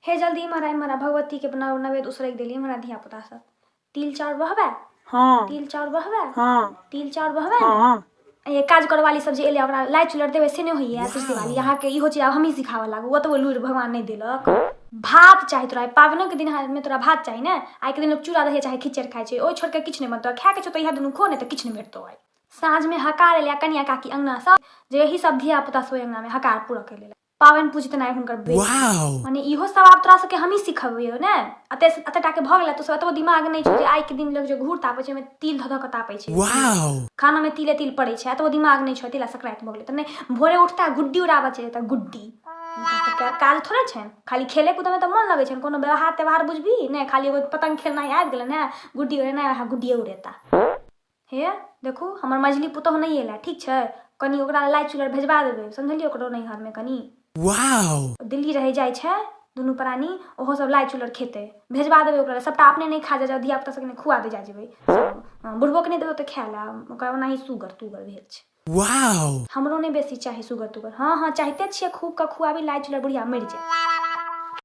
हे जल्दी इम्हर आ इम्हर आ भगवतीके नवेद उसरगि देलियै इम्हर आ धिया पुता सब तिल चाउर बहबै हँ तिल चाउर बहबै हँ तिल चाउर बहबै ने हँ ये काज करऽ वाली सब जे एलै ओकरा लाइ चुलर देबै से नहि होइए तुलसी वाली अहाँके इहो चीज आब हमही सिखाबऽ लागू ओतबो लूरि भगवान नहि देलक भात चाही तोरा पाबनिके दिन मे तोरा भात चाही ने आइके दिन लोक चूड़ा दही चाहे खिचड़ि खाइ छै ओहि छोड़ि कऽ किछु नहि बनतौ खायके छौ तऽ इएह दुनू खो नहि तऽ किछु नहि भेटतौ आइ साँझमे हकार एलै कनिया काकी अङ्गनासँ जे एही सब धिया पुता सब ओहि अङ्गनामे हकार पूरा करि लेलक पाबनि पूजतन आइ हुनकर बेटी मने इहो सब आब तोरा सबके हमही सिखबियौ ने अते अते टाके भऽ गेलै तो सब एतबो दिमाग नहि छौ जे आइके दिन लोक जे घूर तापै छै ओहिमे तिल धऽ धऽ कऽ तापै छै खानामे तिले तिल पड़ै छै एतबो दिमाग नहि छौ तिला सकराति भऽ गेलै तऽ नहि भोरे उठता गुड्डी उड़ाबऽ चलि जेता गुड्डी हुनका सबके काज थोड़े छनि खाली खेले कूदमे तऽ मोन लगै छनि कोनो व्यवहार त्यवहार बुझबही नहि खाली एगो पतंग खेलनाइ आबि गेलनि हेँ गुड्डी उड़ेनाइ वएह गुड्डिए उड़ेता हे देखू हमर मझली पुतोहु नहि एला ठीक छै कनि ओकरा लाइ चुलर भेजबा देबै समझलियै ओकरो नैहरमे कनि दिल्ली रहै जाइ छै दुनू प्राणी ओहो सब लाइ चुलर खेतै भेजबा देबै ओकरा सबटा अपने नहि खा जाइ धिया पुता सबके नहि खुआ दे जाइ जेबै बुढ़बोके नहि देबै ओते खाय लए ओकरा ओनाही सुगर तुगर भेल छै हमरो नहि बेसी चाही सुगर तुगर हँ हँ चाहिते छियै खूब कऽ खुआबी लाइ चुलर बुढ़िया मरि जाय।